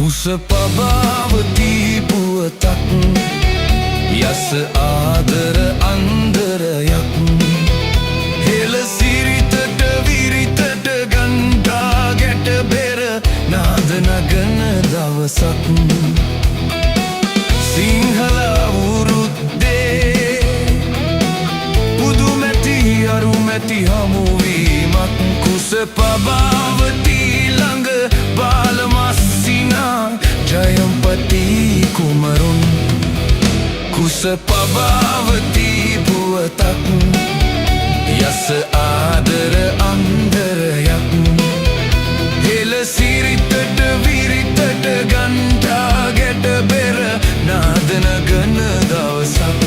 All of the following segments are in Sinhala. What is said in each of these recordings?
කුස පබාවතී පුවතක්, යස ආදර අන්දරයක්. හෙළ සිරිතට විරිතට ගන්ටා ගැට බෙර නාද නගන දවසක්. සිංහල අවුරුද්දේ පුදුමැති අරුමැති හමුවීමක්. කුස පබාවතී ළඟ බාලමස්සිනා ජයම්පති කුමරුන්. කුස පබාවතී පුවතක්, යස ආදර අන්දරයක්. හෙළ සිරිතට විරිතට ගන්ටා ගැට බෙර නාද නගන දවසක්.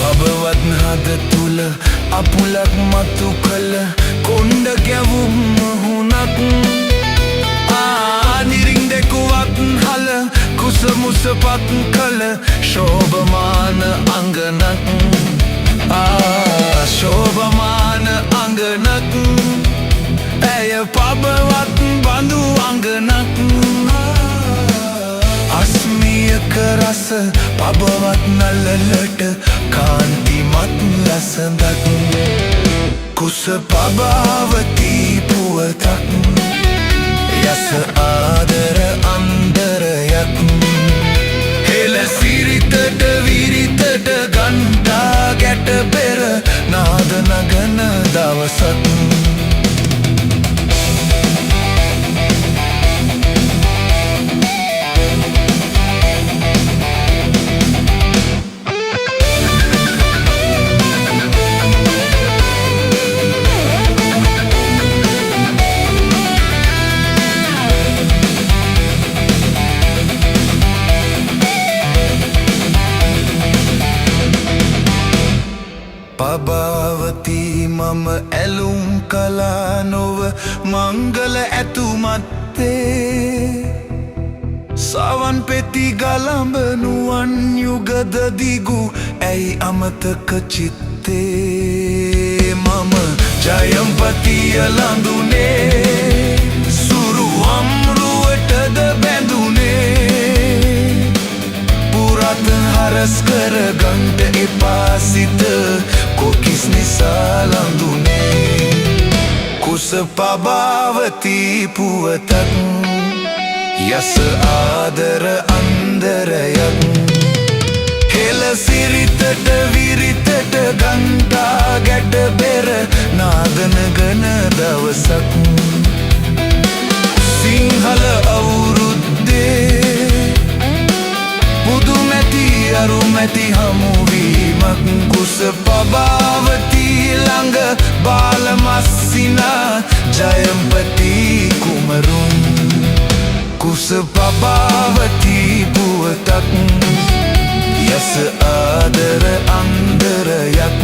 පබවත් හද තුල අපුලක් මතු කළ කොණ්ඩ ගැවුම් මුහුණක්. ආ නිරින් දෙකුවත් හල කුස මුසපත් කළ ශෝභමාන අංගනක්. ආ ශෝභමාන අංගනක්. ඇය පබවත් බඳු අංගනක්. අස්මියක රස පබවත් නලලට කාන්තිමත් ලසඳක්. කුස පබාවතී පුවතක්, යස ආදර අන්දරයක්. හෙළ සිරිතට විරිතට ගන්ටා ගැට බෙර නාද නගන දවසක්. පබාවතී මම ඇලුම් කලා නොව මංගල ඇතුමත්තේ. සවන් පෙති ගලඹනුවන් යුගද දිගු ඇයි අමතක චිත්තේ. මම ජයම්පතිය ලඳුනේ, සුරු අම්රුවටද බැඳුනේ. පුරත හරස් කර ගන්ට එපා සිත කොකිස් නිසා ලඳුනේ. කුස පබාවතී පුවතක්, යස ආදර අන්දරයක්. හෙළ සිරිතට විරිතට ගන්ටා ගැට බෙර නාද නගන දවසක්. සිංහල අවුරුද්දේ පුදුමැති අරුමැති හමුවීමක්. කුස පබාවතී ළඟ බාලමස්සිනා ජයම්පති කුමරුන්. කුස පබාවතී පුවතක්, යස ආදර අන්දරයක්.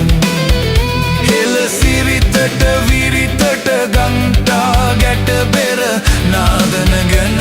හෙළ සිරිතට විරිතට ගන්ටා ගැට බෙර නාද නගන